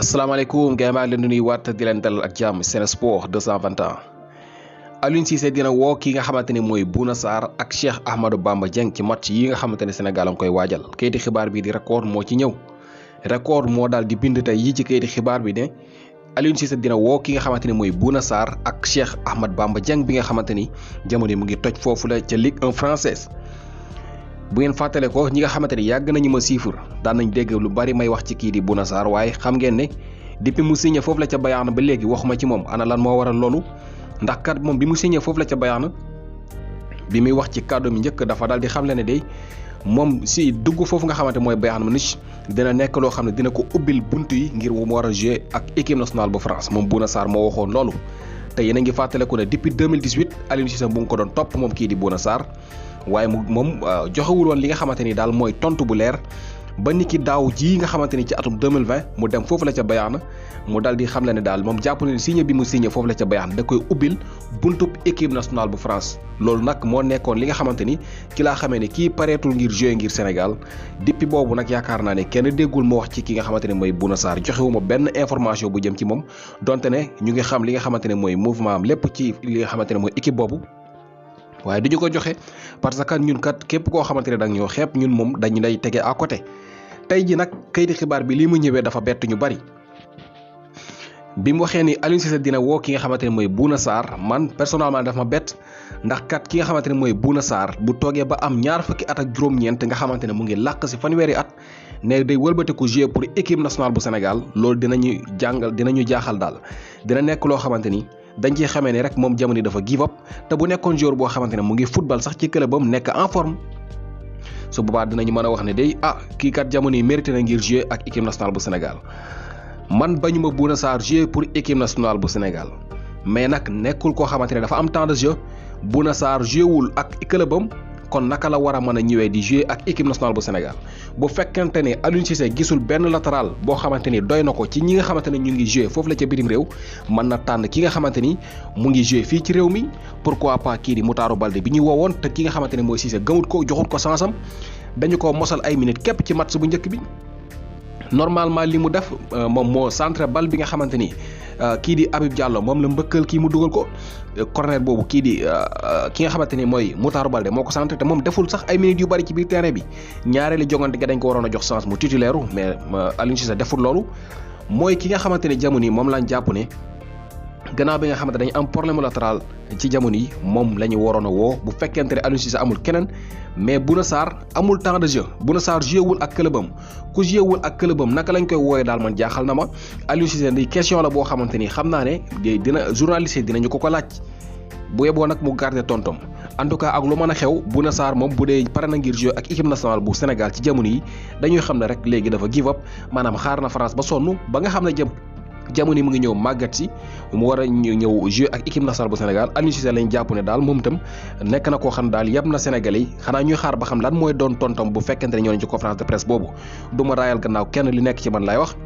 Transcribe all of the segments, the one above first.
asalaamaaleykum gars yi maa ngi leen di nuyuwaat di leen dalal ak jàmm Sen Sport 221 Aliou Cissé dina woo ki nga xamante ni mooy Bouna Sarr ak Cheikh Ahmadou Bamba Dieng ci match yi nga xamante ne Sénégal a ngi koy waajal kayiti xibaar bi di record moo ci ñëw record moo daal di bind tey yi ci kayiti xibaar bi ne Aliou Cissé dina woo ki nga xamante ni mooy Bouna Sarr ak Cheikh Ahmadou Bamba Dieng bi nga xamante ni jamono yi mu ngi toj foofu la ca Ligue 1 française bu ngeen fàttale ko ñi nga xamante ni yàgg nañu ma siifur daan nañ dégg lu bari may wax ci kii di Bouna Sarr waaye xam ngeen ne depuis mu signé foofu la ca Bayern ba léegi waxuma ci moom ana lan moo waral loolu ndax kat moom bi mu signé foofu la ca Bayern bi muy wax ci kàddu mi njëkk dafa daal di xam le ne day moom si dugg foofu nga xamante mooy Bayern Munich dina nekk loo xam ne dina ko ubbil bunt yi ngir mu war a jouer ak équipe nationale bu France moom Bouna Sarr moo waxoon loolu te yéen a ngi fàttaleku ne depuis 2018 Aliou Cissé bu ngi ko doon topp moom kii di Bouna Sarr waaye moom joxewul woon li nga xamante ni daal mooy tontu bu leer ba nit ki daaw ji nga xamante ni ci atum 2020 mu dem foofu la ca Bayern mu daal di xam le ne daal moom jàpp na ne signé bi mu signé foofu la ca Bayern da koy ubbil buntub équipe nationale bu France loolu nag moo nekkoon li nga xamante ni ki laa xamee ne kii pareetul ngir jouer ngir Sénégal depuis boobu nag yaakaar naa ne kenn déggul ma wax ci ki nga xamante ne mooy Bouna Sarr joxewuma benn information bu jëm ci moom donte ne ñu ngi xam li nga xamante ne mooy mouvement am lépp ci li nga xamante ne mooy équipe boobu waaye duñu ko joxe parce que ñun kat képp koo xamante ne da nga ñoo xeeb ñun moom dañu lay tege à côté tey ji nag kayiti xibaar bi lii mu ñëwee dafa bett ñu bari bi mu waxee ni Aliou Cissé dina woo ki nga xamante ne mooy Bouna Sarr man personnellement daf ma bett ndax kat ki nga xamante ne mooy Bouna Sarr bu toogee ba am ñaar fukki at ak juróom-ñeent nga xamante ne mu ngi làq si fanweeri at ne day wëlbatiku jouer pour équipe nationale bu Sénégal loolu dinañu jaaxal daal dina nekk loo xamante ni dañ ciy xamee ne rek moom jamono dafa give up te bu nekkoon joueur boo xamante ne mu ngi football sax ci clubam nekk en forme su boobaa dinañu mën a wax ne day kii kat jamono yi mérité na ngir jouer ak équipe nationale bu Sénégal man bañu ma Bouna Sarr jouer pour équipe nationale bu Sénégal mais nag nekkul koo xamante ne dafa am temps de jeu Bouna Sarr jouer wul ak clubam kon naka la war a mën a ñëwee di jouer ak équipe nationale bu Sénégal bu fekkente ne Aliou Cissé gisul benn latéral boo xamante ni doy na ko ci ñi nga xamante ne ñu ngi jouer foofu la ca bitim réew mën na tànn ki nga xamante ni mu ngi jouer fii ci réew mi pourquoi pas kii di Moutarou Baldé bi ñu woowoon te ki nga xamante ne mooy Cissé gëmut ko joxut ko sansam dañu ko mosal ay minutes képp ci match bu njëkk bi normalement li mu def moom moo centré bal bi nga xamante ni kii di Habib Diallo moom la mbëkkal kii mu dugal ko corner boobu kii di ki nga xamante ni mooy Moutarou Baldé moo ko centré te moom deful sax ay minutes yu bari ci biir terrain bi ñaareelu jongante ga dañ ko waroon a jox chance mu titulaire mais Aliou Cissé deful loolu mooy ki nga xamante ni jamono yi moom lañ jàpp ne gannaaw bi nga xamante dañu am problème latéral ci jamono yi moom la ñu waroon a woo bu fekkente ne Aliou Cissé amul keneen mais Bouna Sarr amul temps de jeu Bouna Sarr joué wul ak clubam ku joué wul ak clubam naka lañ koy wooyee daal man jaaxal na ma Aliou Cissé di question la boo xamante ni xam naa ne dina journaliste dinañu ko laaj bu yeboo nag mu garder tontom en tout cas ak lu mën a xew Bouna Sarr moom bu dee pare na ngir jouer ak équipe nationale bu Sénégal ci jamono yi dañuy xam ne rek léegi dafa give up maanaam xaar na France ba sonn ba nga xam ne jamono yi mu ngi ñëw màggat si mu war a ñëw jouer ak équipe nationale bu Sénégal Aliou Cissé lañ jàpp ne daal moom itam nekk na koo xam daal yab na Sénégalais yi xanaa ñuy xaar ba xam lan mooy doon tontom bu fekkente ne ñoo nañ ci conférence de presse boobu du ma raayal gannaaw kenn li nekk ci man laay wax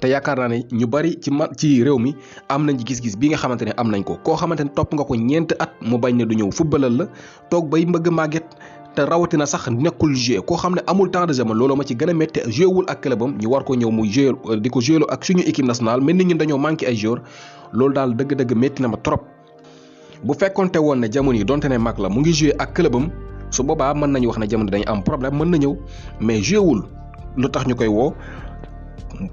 te yaakaar naa ne ñu bari ci réew mi am nañ ci gis-gis bi nga xamante ne am nañ ko koo xamante ne topp nga ko ñeenti at mu bañ ne du ñëw footballal la toog bay mbëgg màgget te rawatina sax nekkul jouer koo xam ne amul temps de jeu loolu ma ci gën a métti jouer wul ak clubam ñu war ko ñëw mu jouer di ko jouer ak suñu équipe nationale mel ni ñun dañoo manqué ay joueurs loolu daal dëgg-dëgg métti na ma trop. bu fekkonte woon ne jamono yi donte ne mag la mu ngi jouer ak clubam su boobaa mën nañu wax ne jamono dañu am problème mën na ñëw mais jouer wul lu tax ñu koy woo.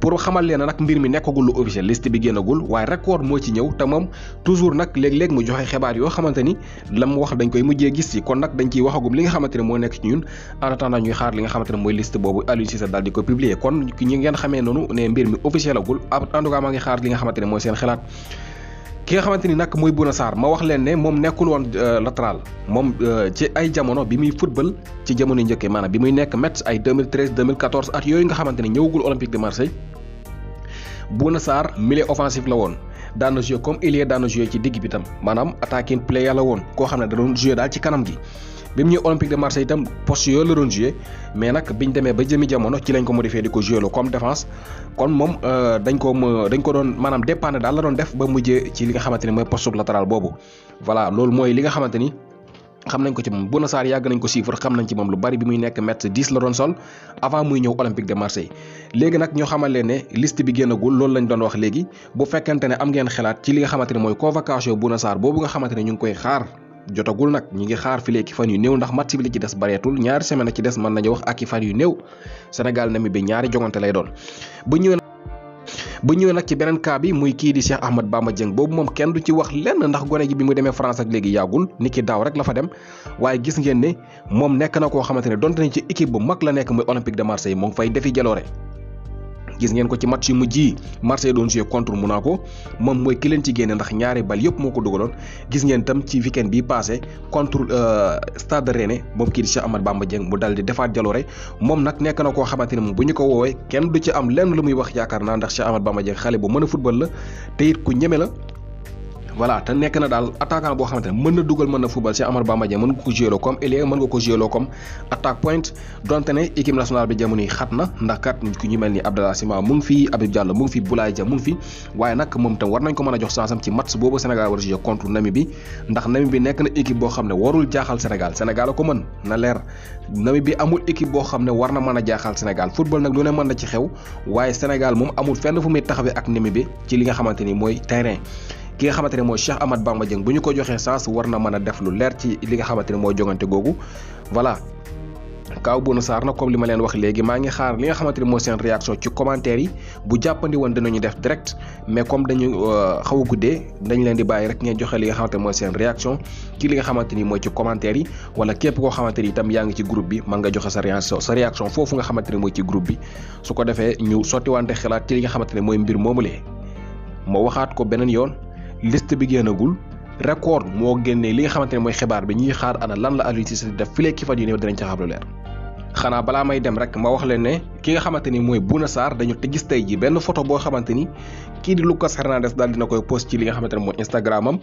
pour xamal leen nag mbir mi nekkagul lu officiel liste bi génnagul waaye record moo ci ñëw te moom toujours nag léeg-léeg mu joxe xibaar yoo xamante ni la mu wax dañ koy mujjee gis ci kon nag dañ ciy waxagum li nga xamante ne moo nekk ci ñun en attendant ñuy xaar li nga xamante ne mooy liste boobu Aliou Cissé daal di ko publier kon ñi ngeen xamee noonu ne mbir mi officiel agul en tout cas maa ngi xaar li nga xamante ne mooy seen xalaat ki nga xamante ni nag mooy Bouna Sarr ma wax leen ne moom nekkul woon latéral moom ci ay jamono bi muy football ci jamono yu njëkkee maanaam bi muy nekk Metz ay 2013 2014 at yooyu nga xamante ne ñëwagul Olympique de Marseille Bouna Sarr milieu offensif la woon daan na jouer comme ailier daan na jouer ci digg bi tam maanaam attacking player la woon koo xam ne da doon jouer daal ci kanam gi bi mu ñëw Olympique de Marseille itam poste yooyu la doon jouer mais nag biñ demee ba jëmi jamono ci lañ ko modifié di ko jouer comme défense kon moom dañ ko doon maanaam dépendre daal la doon def ba mujjee ci li nga xamante ni mooy poste latéral boobu voilà loolu mooy li nga xamante ni xam nañ ko ci moom Bouna Sarr yàgg nañ ko chiffre xam nañ ci moom lu bari bi muy nekk Metz 10 la doon sol avant muy ñëw Olympique de Marseille léegi nag ñoo xamal leen ne liste bi génnagul loolu lañ doon wax léegi bu fekkente ne am ngeen xalaat ci li nga xamante ne mooy convocation Bouna Sarr boobu nga xamante ne ñu ngi koy xaar jotagul nag ñi ngi xaar fi léegi fan yu néew ndax match bi li ci des bareetul ñaari semaine ci des mën nañu wax ak i fan yu néew Sénégal Namibie ñaari jongante lay doon bu ñëwee nag ci beneen cas bi muy kii di Cheikh Ahmadou Bamba Dieng boobu moom kenn du ci wax lenn ndax gone gi bi mu demee France ak léegi yàggul ni ki daaw rek la fa dem waaye gis ngeen ne moom nekk na koo xamante ne donte nañ ci équipe bu mag la nekk muy Olympique de Marseille moo ngi fay defi jaloore gis ngeen ko ci match yu mujj yi Marseille doon joué contre Monaco moom mooy ki leen ci génne ndax ñaari bal yëpp moo ko dugaloon gis ngeen tam ci weekend bi passé contre Stade de Rennais moom kii di Cheikh Ahmadou Bamba Dieng mu dal di defaat jaloore moom nag nekk na koo xamante ne moom bu ñu ko woowee kenn du ci am lenn lu muy wax yaakaar naa ndax Cheikh Ahmadou Bamba Dieng xale bu mën a football la te it ku ñeme la voilà te nekk na daal attaquant boo xamante ne mën na dugal mën na football Cheikh Ahmadou Bamba Dieng mën nga ko jouer comme ailier mën nga ko jouer comme attaque point donte ne équipe nationale bi jamono yi xat na ndax kat ku ñu mel ni Abdallah Sima mu ngi fi Habib Diallo mu ngi fi Boulaye Dia mu ngi fi waaye nag moom tam war nañ ko mën a jox chance am ci match boobu Sénégal war a jouer contre Namibie ndax Namibie nekk na équipe boo xam ne warul jaaxal Sénégal Sénégal a ko mën na leer Namibie amul équipe boo xam ne war na mën a jaaxal Sénégal football nag lu ne mën na ci xew waaye Sénégal moom amul fenn fu muy taxawee ak Namibie ci li nga xamante ni mooy terrain ki nga xamante ne mooy Cheikh Ahmadou Bamba Dieng bu ñu ko joxee chance war na mën a def lu leer ci li nga xamante ne mooy jongante googu voilà kaaw Bouna Sarr nag comme li ma leen wax léegi maa ngi xaar li nga xamante ne mooy seen réaction ci commentaire yi bu jàppandi woon dinañu def direct mais comme dañu xaw a guddee dañ leen di bàyyi rek ngeen joxe li nga xamante ne mooy seen réaction ci li nga xamante ni mooy ci commentaire yi wala képp koo xamante ni itam yaa ngi ci groupe bi mën nga joxe sa réaction foofu nga xamante ne mooy ci groupe bi su ko defee ñu sottiwante xalaat ci li nga xamante ne mooy mbir moomulee ma waxaat ko beneen yoon liste bi génnagul record moo génnee li nga xamante ne mooy xibaar bi ñuy xaar ana lan la Aliou Cissé def fii ki fan yu néew dinañ ci xam lu leer xanaa balaa may dem rek ma wax leen ne ki nga xamante ni mooy Bouna Sarr dañu te gis tey ji benn photo boo xamante ni kii di Lucas Hernandez daal dina koy post ci li nga xamante ne mooy Instagram am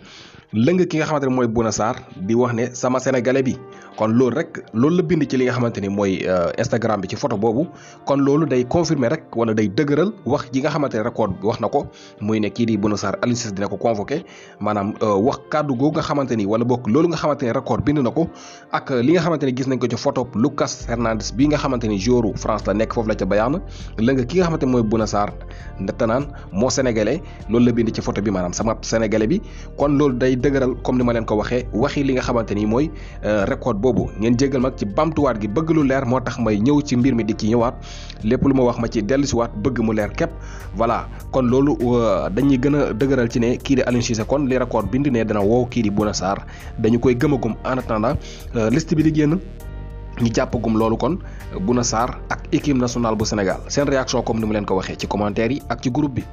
lëng ki nga xamante ne mooy Bouna Sarr di wax ne sama sénégalais bi kon loolu rek loolu la bind ci li nga xamante ni mooy Instagram bi ci photo boobu kon loolu day confirmer rek wala day dëgëral wax ji nga xamante ne record bi wax na ko muy ne kii di Bouna Sarr Aliou Cissé dina ko convoqué maanaam wax kàddu googu nga xamante ni wala bokk loolu nga xamante ne record bind na ko ak li nga xamante ne gis nañ ko ci photo Lucas Hernandez bi nga xamante ni joueur France la nekk foofu la ca Bayern lëng ki nga xamante ne mooy Bouna Sarr ndetta naan moo sénégalais loolu la bind ci photo bi maanaam sama sénégalais bi kon loolu day dëgëral comme ni ma leen ko waxee waxi li nga xamante ni mooy record boobu ngeen jéggal mag ci bamtuwaat gi bëgg lu leer moo tax may ñëw ci mbir mi di ci ñëwaat lépp lu ma wax ma ci dellusiwaat bëgg mu leer képp voilà kon loolu dañuy gën a dëgëral ci ne kii di Aliou Cissé kon li record bind ne dana woow kii di Bouna Sarr dañu koy gëmagum en attendant liste bi di génn ñu jàppagum loolu kon Bouna Sarr ak équipe nationale bu Sénégal seen réaction comme ni mu leen ko waxee ci commentaire yi ak ci groupe bi